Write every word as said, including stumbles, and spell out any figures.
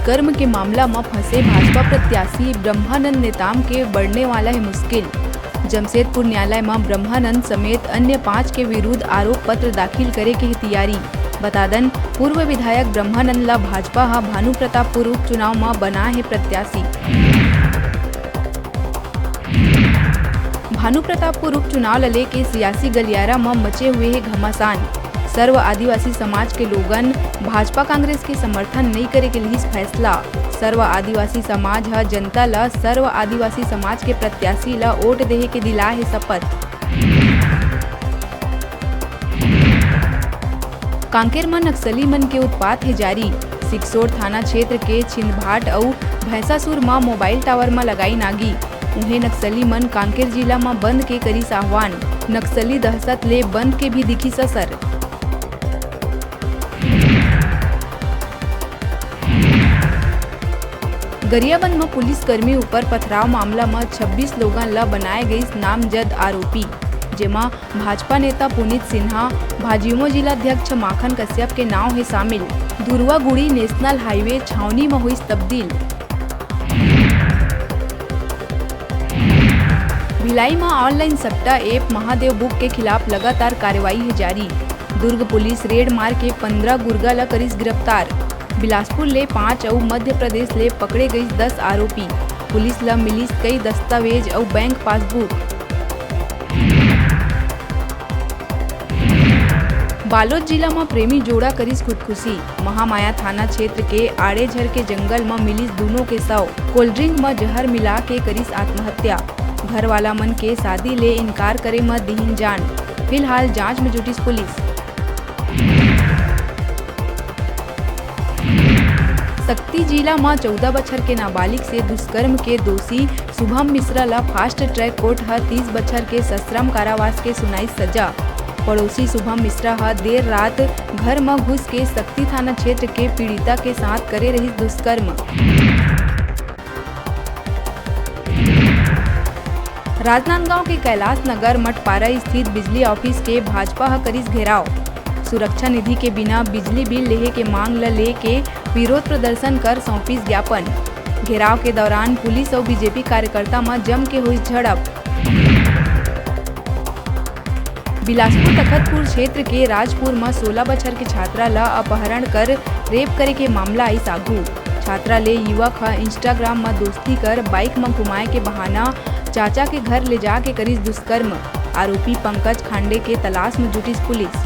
दुष्कर्म के मामला म फंसे भाजपा प्रत्याशी ब्रह्मानंद नेताम के बढ़ने वाला है मुश्किल। जमशेदपुर न्यायालय म ब्रह्मानंद समेत अन्य पांच के विरुद्ध आरोप पत्र दाखिल करे के हे तैयारी। बता दन, पूर्व विधायक ब्रह्मानंद ल भाजपा ह भानु प्रतापपुर उपचुनाव म बना हे प्रत्याशी। भानु प्रतापपुर उपचुनाव ल लेके सियासी गलियारा म मचे हुए हे घमासान। सर्व आदिवासी समाज के लोगन भाजपा कांग्रेस के समर्थन नइ करे के लिहिस फैसला। सर्व आदिवासी समाज ह जनता ल सर्व आदिवासी समाज के प्रत्याशी ल वोट देहे के दिला हे शपथ। कांकेर म नक्सली मन के उत्पात हे जारी। सिकसोर थाना क्षेत्र के छिंदभाट अउ भैंसासुर म मोबाइल टावर म लगाई नागी। उहें, नक्सली मन कांकेर जिला म बंद के करिस आह्वान। नक्सली दहशत ले बंद के भी दिखिस असर। गरियाबंद म पुलिसकर्मी ऊपर पथराव मामला म छब्बीस लोगन ल बनाए गइस नामजद आरोपी, जेमा भाजपा नेता पुनीत सिन्हा, भाजयुमो जिलाध्यक्ष माखन कश्यप के नांव हे शामिल। धुरवागुड़ी नेशनल हाईवे छावनी म होइस तब्दील। भिलाई म ऑनलाइन सट्टा ऐप महादेव बुक के खिलाफ लगातार कार्रवाई हे जारी। दुर्ग पुलिस रेड मार के पंद्रह गुर्गा ल करिस गिरफ्तार। बिलासपुर ले पांच अउ मध्य प्रदेश ले पकड़े गइस दस आरोपी। पुलिस ल मिलिस कई दस्तावेज अउ बैंक पासबुक। बालोद जिला म प्रेमी जोड़ा करिस खुदकुशी। महामाया थाना क्षेत्र के आड़ेझर के जंगल म मिलिस दूनों के शव। कोल्ड ड्रिंक म जहर मिला के करिस आत्महत्या। घर वाला मन के शादी ले इनकार करे म दिहिन जान। फिलहाल जांच म जुटिस पुलिस। सक्ती जिला म चौदह बछर के नाबालिग से दुष्कर्म के दोषी शुभम मिश्रा ल फास्ट ट्रैक कोर्ट ह तीस बछर के सश्रम कारावास के सुनाइस सजा। पड़ोसी शुभम मिश्रा ह देर रात घर म घुस के सक्ती थाना क्षेत्र के पीड़िता के साथ करे रहिस दुष्कर्म। राजनांदगांव के कैलाश नगर मटपारा स्थित बिजली ऑफिस के भाजपा ह करिस घेराव। सुरक्षा निधि के बिना बिजली बिल लेहे के मांग ल लेके विरोध प्रदर्शन कर सौंपिस ज्ञापन। घेराव के दौरान पुलिस अउ बीजेपी कार्यकर्ता म जम के होइस झड़प। बिलासपुर तखतपुर क्षेत्र के राजपुर म सोलह बछर के छात्रा ल अपहरण कर रेप करे के मामला आइस आघू। छात्रा ले युवक ह Instagram म दोस्ती कर बाइक म घुमाए के बहाना चाचा के घर ले जाके करिस दुष्कर्म। आरोपी पंकज खांडे के तलाश म जुटिस पुलिस।